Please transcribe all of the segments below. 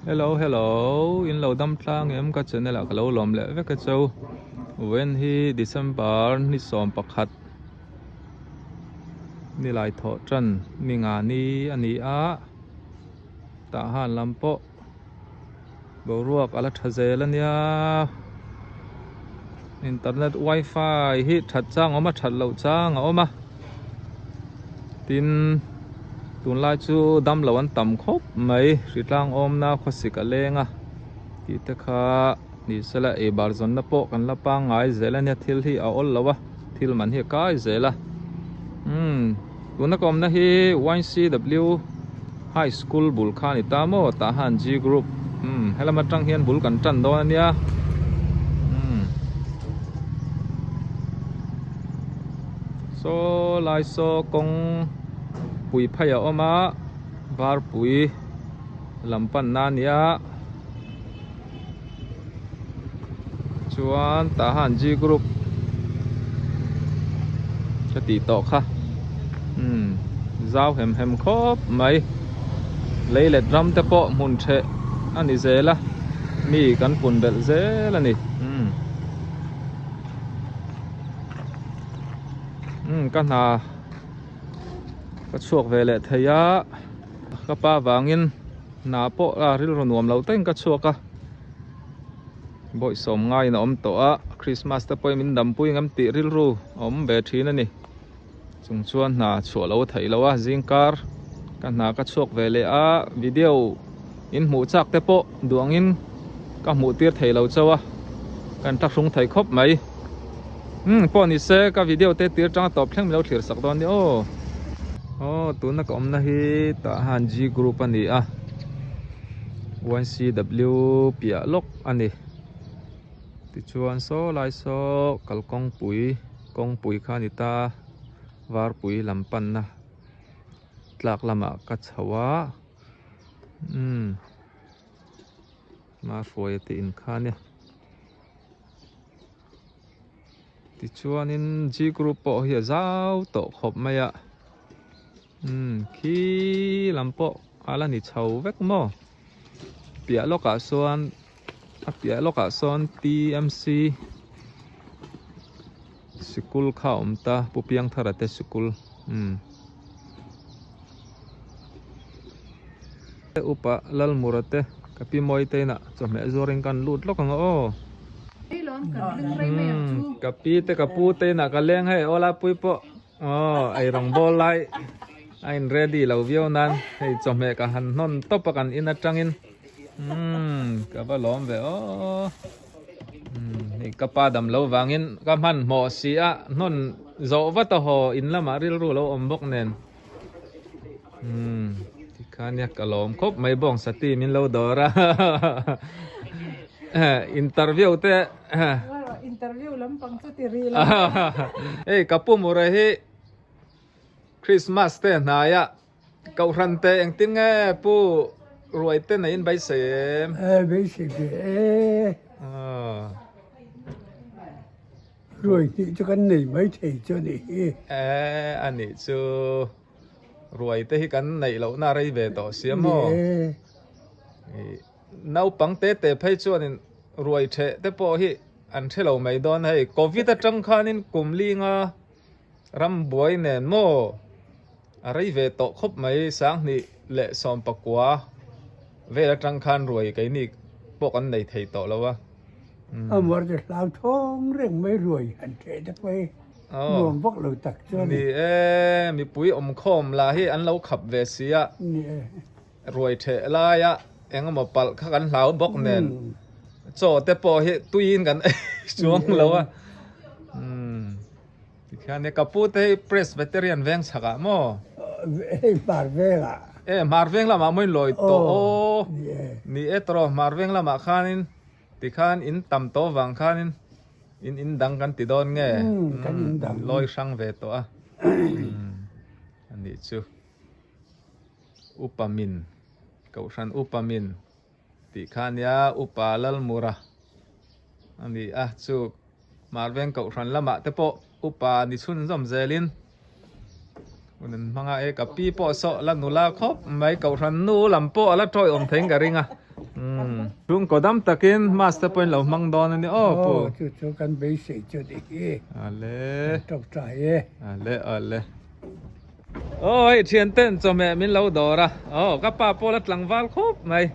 Hello hello in lo dam tlang em ka channel ah ka lo lawm leh vek a cho vawiin hi December ni 11 ni lai thawh tan ni nga ni a ni a tah han lam pawh boruak a la tha zel a nia internet wifi hi that chang a awm a that loh chang a awm a tin tunlai chu damlo an tam khawp mai hritlang awmna khawsik a leng a tih te kha ni sela ei bar zawnna pawh kan la pangngai zel a nia thil hi a awl lo a thil man hi a kai zel a umm tuna ka awmna hi YCW high school bul kha a ni ta maw tah han G group umm helam atang hian bul kan tan dawn a nia umm saw lai saw kawng pui phei a awm a varpui lam panna a nia. Chuan tah han G group ka tih tawh kha umm zau hem hem khawp mai lei let ram te pawh hmun theh a ni zel a mi kan pun belh zel a ni umm umm ka hna ka chhuak ve leh thei a ka pa vangin. Hna pawh a rilru nuam lo teng ka chhuak a, bawihsawm ngaiin a awm tawh a, Christmas te pawhin min dampui ngam tih rilru a awm ve thin a ni. Chung chuan hna chhuah lo a theih loh a, zingkar ka hna ka chhuak ve leh a, video in hmuh chak te pawh duh angin ka hmuh tir thei lo chauh a, kan thlahrung thei khawp mai. Umm pawh ni se ka video te tir tang a tawp thleng milo thlir sak dawn nia aw. Aw tuna ka awmna hi tah han G group a ni a YCW piah lawk a ni tichuan saw lai saw kalkawngpui kawngpui kha a ni ta varpui lam panna tlak lamah ka chho a umm Mahruaia te in kha a nia. Tichuanin G group pawh hi a zau tawh khawp mai a umm khi lam pawh a la ni chho vek maw piah lawkah sawn a piah lawkah sawn T_M_C sikul kha a awm ta Pu Piangthara te sikul umm upa Lalmura te ka pi mawi te inah chawhmeh zuarin kan lut lawk ang aw. Ka pi te ka pu te inah ka leng hei aw laipui pawh aw ei rawng bawl lai a in ready lo viau nan hei chawhmeh ka han hnawn tawp a kan in atangin umm ka va lawm ve aw umm hei ka pa dam lo vangin ka hmanhmawh si a hnawn zawh vat a haw in lamah rilru lo awm bawk nen umm tikhan nia ka lawm khawp mai bawng sati min lo dawr a interview te interview lampang chu ti rih lo hei ka pu mura hi Christmas te hnaia kohhran te engtin nge pu ruai te neiin beisei em e beisei ve e Ruai hnih chu kan nei mai thei chu a nih hi. E, a nih chu. Ruai te hi kan neih lohna a rei ve tawh sia maw? Naupang te te phei chuanin ruai theh te pawh hi an hre lo mai dawn hei. Covid atang khanin kum linga ram buai nen maw a rei ve tawh khawp mai 2019 vel atang khan ruai keini pawh kan nei thei tawh lo a. A muar te hlau thawng reng mai ruai han theh te pawh hi nuam vak lo tak chu a ni. Ni e, mipui awmkhawm lah hi an lo khap ve si a. Ni e. Ruai theh laia eng emaw palh kha kan hlau bawk nen chaw te pawh hi tuiin kan ei chuang lo a. Tikhian e ka pu te hi Presbyterian veng chhak ah maw? Hei Hmar veng ah. E Hmar veng lamah maw in lawi tawh aw. Ni e tawh Hmar veng lamah khanin tikhan in tam tawh vang khanin in in dang kan ti dawn nge? Kan in dang. Lawi hrang ve tawh a. Anih chu Upa min Kohhran Upa min tih kha ania Upa Lalmura a ni a chu Marveng Kohhran lamah te pawh Upa ni chhunzawm zelin hun an hmang a e ka pi pawh saw la nula khawp mai Kohhran nu lam pawh a la tawih awm theiin ka ring a. Umm chhungkaw dam takin Mass te pawhin lo hmang dawn a ni aw pu. Aw chu chu kan beisei chu ni hi. Ale. Kan tawngtai e. Ale ale. Aw hei thian ten chawhmeh min lo dawr a. Aw ka pa pawh la tlangval khawp mai.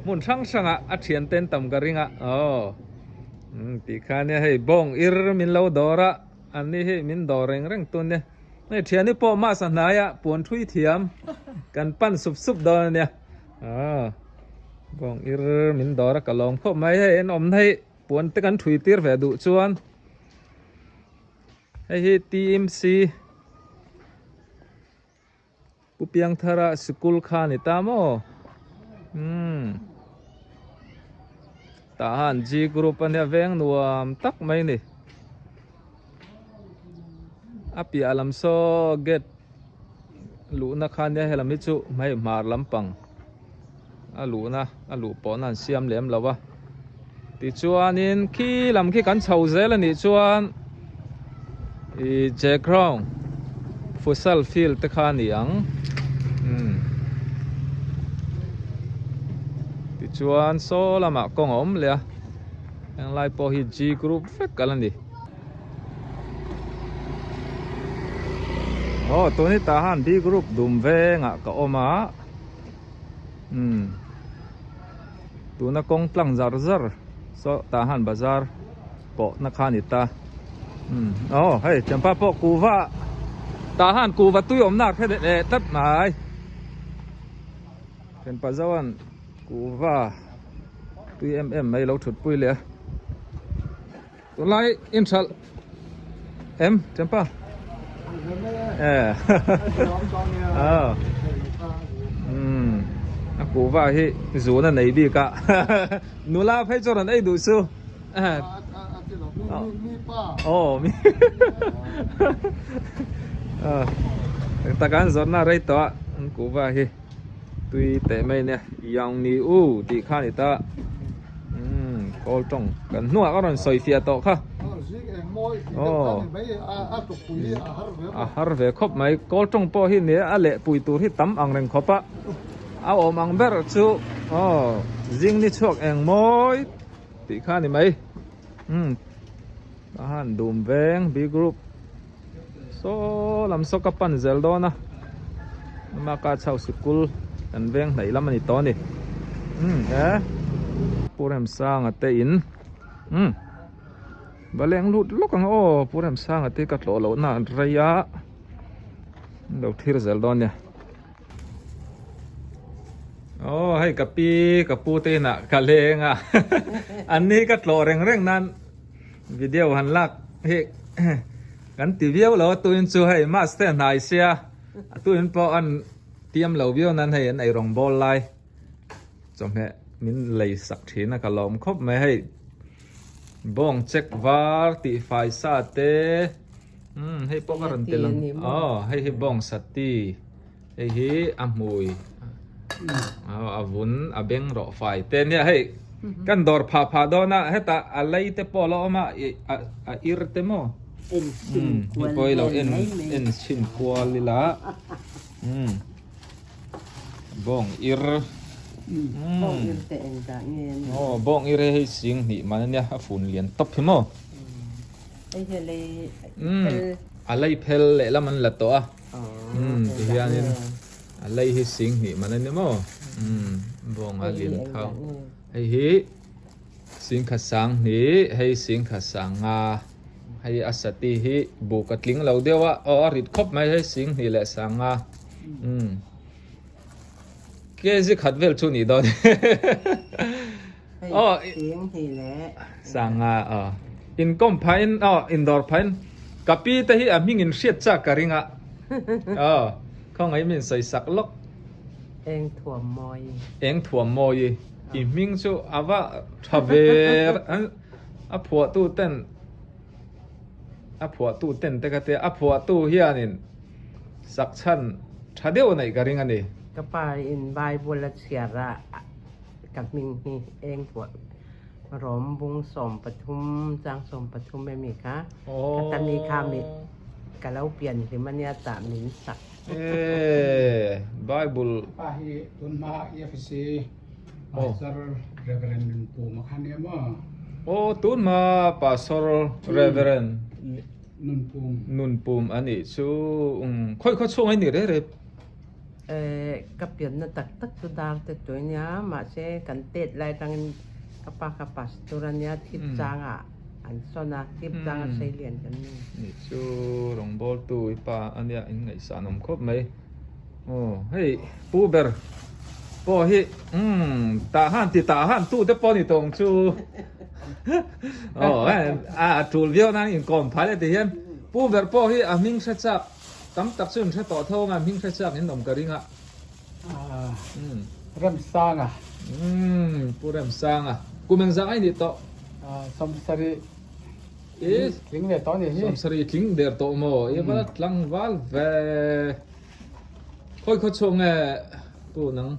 Hmun hrang hrang ah a thian ten tam ka ring a. Aw umm tih kha nia hei bawng ir min lo dawr a. An ni hi min dawr reng reng tun nia. Hei thiani pawh Mass a hnai a puan thui thiam kan pan sup sup dawn a nia. Aw bawng ir min dawr a ka lawm khawp mai hei en awm na hi puan te kan thui tir ve duh chuan hei hi TMC Pu Piangthara sikul kha a ni ta maw umm tah han G group a nia veng nuam tak mai a ni a piah lam saw gate luhna kha nia helam hi chu hmei hmar lampang a luhna a luh pawhna an siam lem lo a tichuanin khi lam khi kan chho zel a nih chuan ih Jackground futsal field te kha a ni ang umm tichuan saw lamah kawng a awm leh a henglai pawh hi G group vek a la ni. Aw tun hi tah han B group dum vengah ka awm a umm tuna kawng tlang zar zar saw tah han bazar pawh na kha a ni ta umm aw hei thianpa pawh kuhva tah han kuhva tui awmna a hre leh tlat mai thianpa zoan kuhva tui em em mai lo thut pui leh a. Tunlai inhralh em Tempa? Eh. Ah. Um. A kuhva hi zun a nei bik a. Nula phei chuan an ei duh chu. Oh mi. Ah. Taka an zawrhna rei tawh a an kuhva hi tui teh mai nia yang ni u tih kha a ni ta. Umm kawl tawng kan hnungah ka rawn sawi fiah tawh kha aw a har ve khawp mai kawl tawng pawh hi nia a leh pui tur hi tam ang reng khawp a a awm ang ber chu aw zing ni chhuak eng mawi tih kha a ni mai umm a han dum veng B group saw lam saw ka pan zel dawn a ama ka chho sikul kan veng hnaih lam a ni tawh a ni umm he Pu Remsanga te in umm va leng lut lawk ang aw Pu Remsanga te ka tlawh loh na an rei a an lo thlir zel dawn nia aw hei ka pi ka pu te inah ka leng a an ni ka tlawh reng reng nan. Video han lak hi kan ti viau lo a tuin chu hei mask te a hnai sia a tuin pawh an tiam lo viau nan hei an ei rawng bawl lai chawhmeh min lei sak thin a ka lawm khawp mai hei bawng check var tih fai sa te umm hei pawh ka rawn tel ang aw hei hi bawng sati hei hi a hmui a vun a beng rawh fai te nia hei kan dawr phah phah dawn a hetah a lei te pawh a la awm a a ir te maw umm hei pawh hi lo en en chhin kual ila umm bawng ir bawng ir te eng dah nge a ni aw bawng ir hi hei sing hnih man a nia a fun lian tawp hi maw hei hi a lei umm a lei phel lehlam an la tawh a. Umm ti hianin a lei hi sing hnih man a ni maw umm bawng a lian thau hei hi sing khat sang hnih hei sing khat sang nga hei a sati hi buk a tling lo deuh a aw a rit khawp mai hei sing hnih leh sang nga umm kg khat vel chu nih dawn aw sing hnih leh sang nga aw inkawm phahin aw indawr phahin ka pi te hi a hming in hriat chak ka ring a aw khawngaih min sawi sak lawk eng thuam mawi eng thuam mawi i hming chu a va tha ve a phuahtu ten a phuahtu ten te kha tia a phuahtu hianin sak chhan tha deuh neih ka ring a ni. Ka pa in Bible a chhiar a Ka hming hi eng pawh rawm bung 13 chang 13 emi kha ka ta mi kha mi ka lo pian hlim ania tah min sak. Eee Bible. Pa hi tun hma EFC Pastor Reverend Nunpuma kha nia maw? Aw tunhma Pastor Reverend Nunpum Nunpum a nih chu khawi khaw chhung a ni reh reh. Ka pianna tak tak chu dar te tui nia mahse kan tet lai atangin ka pa kha pastor a nia thip changah an sawn a thip changa sei lian kan ni. Nih chu rawngbawltu i pa a nia in ngaihsan awm khawp mai. Aw hei pu ber pawh hi umm tah han ti tah han tu te pawh ni tawng chu aw a tul viau nan inkawm phai leh ti hian pu ber pawh hi a hming hre chak Tam tak chu in hre tawh tho anga hming hre chak in awm ka ring a. Remsanga. Pu Remsanga. Kum engzah ai nih tawh? Sawmsarih tling ve tawh nih hi. Sawmsarih tling der tawh maw? I va tlangval ve. Khawi khaw chhuak nge Pu nang?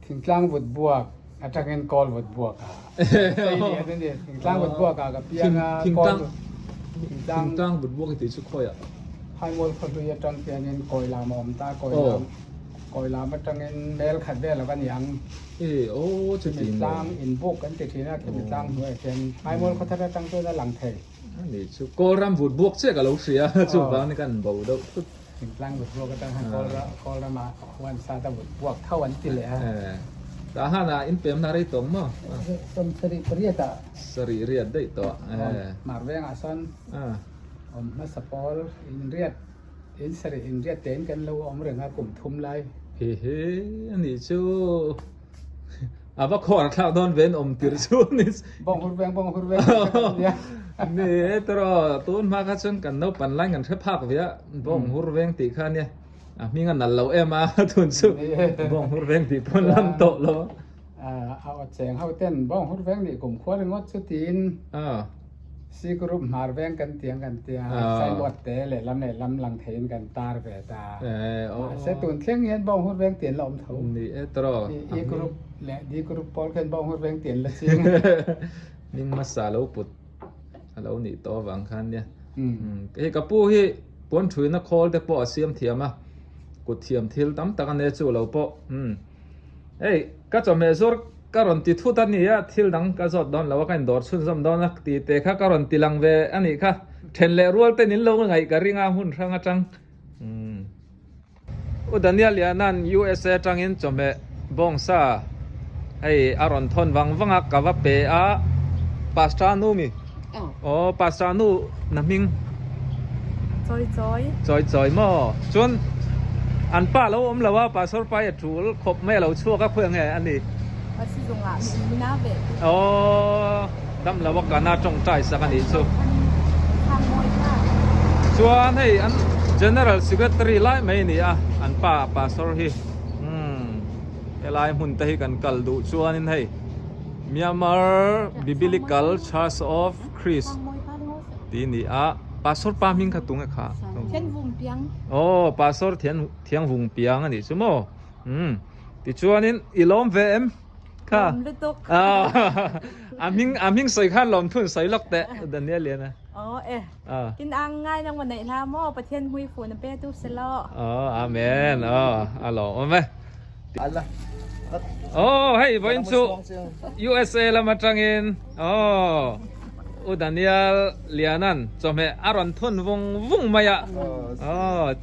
Thingtlang vut buak atangin kawl vut buak a. Sei lian a ni. Thingtlang vut buak ah ka piang a. Thingtlang Thingtlang vut buak i tih chu khawi ah? Phaimual khawhlui atang hianin kawi lam a awm ta. Kawi lam kawi lam atangin mel khat vel a va ni ang. E aw chuti maw? Tlang inbuk kan ti thin a, khimi tlang hnuaiah khian Phaimual khawthar atang chuan a lang thei. A nih chu Kawlram vut buak chiah ka lo hria chuvang ni kan bo deuh thut. Thingtlang vut buak atang khan Kawl ramah huan sat a vut buak tho an ti leh a. Tah han ah in pemna rei tawng maw? Sawmsarih pariat ah. Sarih riat daih tawh. Hmar vengah sawn awm hmasa pawl in riat in sarih in riat tein kan lo awm reng a kum thum lai. Hihi anih chu A va khawr thlak dawn ve an awm tir chu ni. Bawng hur veng bawng hur veng tih kha kan nia. Ni e tawrh tun hma kha chuan kan naupan lai kan hre phak ve a bawng hur veng tih kha nia a hming a nal lo em a tun chu bawng hur veng tih pawn lam tawh lo. A aw cheng ho ten bawng hur veng nih kum khua ringawt chu tiin. Si group hmar veng kan tiang kan tia signboard te lehlam lehlam lang theiin kan tar ve ta. Mahse tun thleng hian bawng hur veng tian la awm tho. Ni e tawrh. E group leh D group pawl khian bawng hur veng tian la ching. Hming hmasa lo put a lo nih tawh avang khan nia. Hei ka pu hi puan thuina khawl te pawh a siam thiam a, kut thiam thil tam tak a nia chu lo pawh. Hei ka chawhmeh zawr ka rawn ti thut a nia, thil dang ka zawt dawn lo a, ka indawr chhunzawm dawn a ti te kha ka rawn ti lang ve a nih kha. Then leh rual ten in lo ngaih ka ring a hmun hrang atang. U Daniel Liana'n USA atangin chawhmeh bawngsa hei a rawn thawn vang vang a, ka va pe a, Pastor nu mi? Aw Pastor nu na hming. Chawi chawi. Chawi chawi maw? Chuan an pa lo awm lo a, Pastor pa hi a tul khawp mai a lo chhuak a khawi ang nge a ni? A si zungah min a veh tu. Aw dam lo a kana tawngtai sak a nih chu. Chuan hei an General Secretary lai mai a ni a, an pa Pastor hi. Umm helai hmun te hi kan kal duh chuanin hei. Myanmar Biblical Church of Christ ti ni a Pastor pa hming kha tunge kha Aw Pastor Thian Thiangvung Piang a nih chu maw umm tichuanin i lawm ve em kha a hming a hming sawi khan lawm thun sawi lawk teh Daniel Liana Aw e tin ang ngai nang ma neih hla maw Pathian hmui fu na pe tu se lo Aw Amen aw a lawm awm e. Oh hei vawiin chu USA lam atangin oh U Daniel Lianan chawhmeh a rawn thun vung vung mai a oh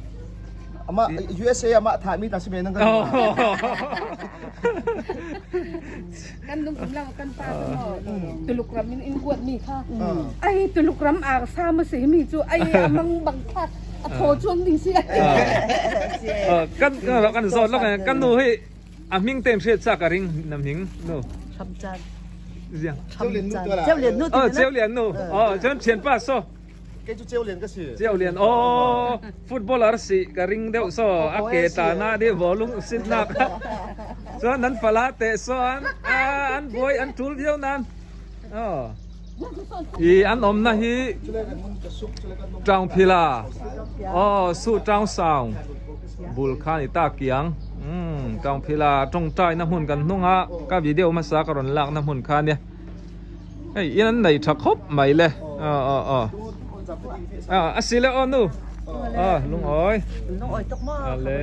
Ama USA ama thah mi ta si ve nang kan Kan lung kum lang kan pa tu mo tuluk ram in in kuat mi kha ai tuluk ram ar sa ma si mi chu ai amang bang kha a tho chuang ding si kan kan zawt lawk kan nu hi a hming ten hriat chak a ring na hming nu Cham chan ziang Cham chan Cheu lian nu oh Cheu lian nu oh chuan thian pa so Kei chu Cheu lian ka si Cheu lian oh footballer si ka ring deuh so a ke ta na di volung sit na kha chuan an fala te so an an buai an tul viau nan oh I an awmna hi Taungphila aw Su Taung Saung bul kha a ni ta kiang umm Taungphila tawngtai na hmun kan hnung a ka video hmasa ka rawn lak na hmun kha ania hei in an nei tha khawp mai le aw aw aw a si le aw nu aw lungawi lungawi tawk maw ale.